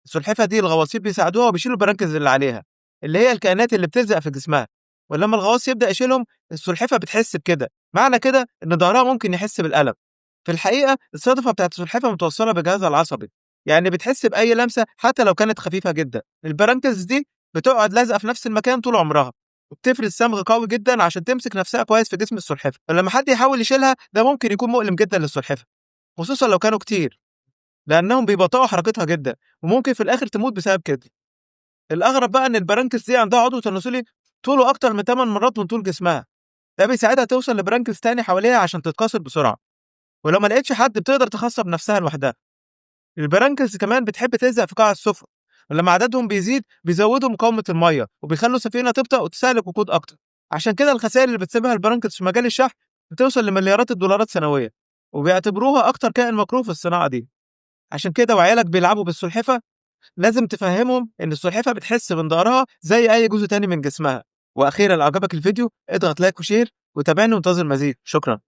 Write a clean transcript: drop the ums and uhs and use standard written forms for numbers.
السلحفة دي الغواصين بيساعدوها وبيشيلوا ال barnacles اللي عليها، اللي هي الكائنات اللي بتلزق في جسمها. ولما الغواص يبدأ يشيلهم السلحفة بتحس بكده، معنى كده إن ظهرها ممكن يحس بالألم. في الحقيقة الصدفة بتاعت السلحفة متوصلة بجهازها العصبي، يعني بتحس بأي لمسة حتى لو كانت خفيفة جدا. ال barnacles دي بتقعد لازقة في نفس المكان طول عمرها، وبتفرز صمغ قوي جدا عشان تمسك نفسها كويس في جسم السلحفة. فلما حد يحاول يشيلها ده ممكن يكون مؤلم جدا للسلحفة، خصوصا لو كانوا كتير، لأنهم بيبطئوا حركتها جدا وممكن في الآخر تموت بسبب كده. الأغرب بقى إن ال barnacles دي عندها عضو تناسلي طوله أكتر من 8 مرات من طول جسمها، ده بيساعدها توصل ل barnacles تاني حواليها عشان تتكاثر بسرعة، ولو ما لقيتش حد بتقدر تخصب نفسها لوحدها. ال barnacles كمان بتحب تلزق في قاع السفن، ولما عددهم بيزيد بيزودوا مقاومة المية وبيخلوا السفينة تبطأ وتستهلك وقود أكتر. عشان كده الخسائر اللي بتسيبها ال barnacles في مجال الشحن بتوصل لمليارات الدولارات سنويا، وبيعتبروها أكتر كائن مكروه في الصناعة دي. عشان كده وعيالك بيلعبوا بالسلحفة لازم تفهمهم إن السلحفة بتحس من ظهرها زي أي جزء تاني من جسمها. وأخيرا لو عجبك الفيديو اضغط like و share وتابعني وانتظر المزيد. شكرا.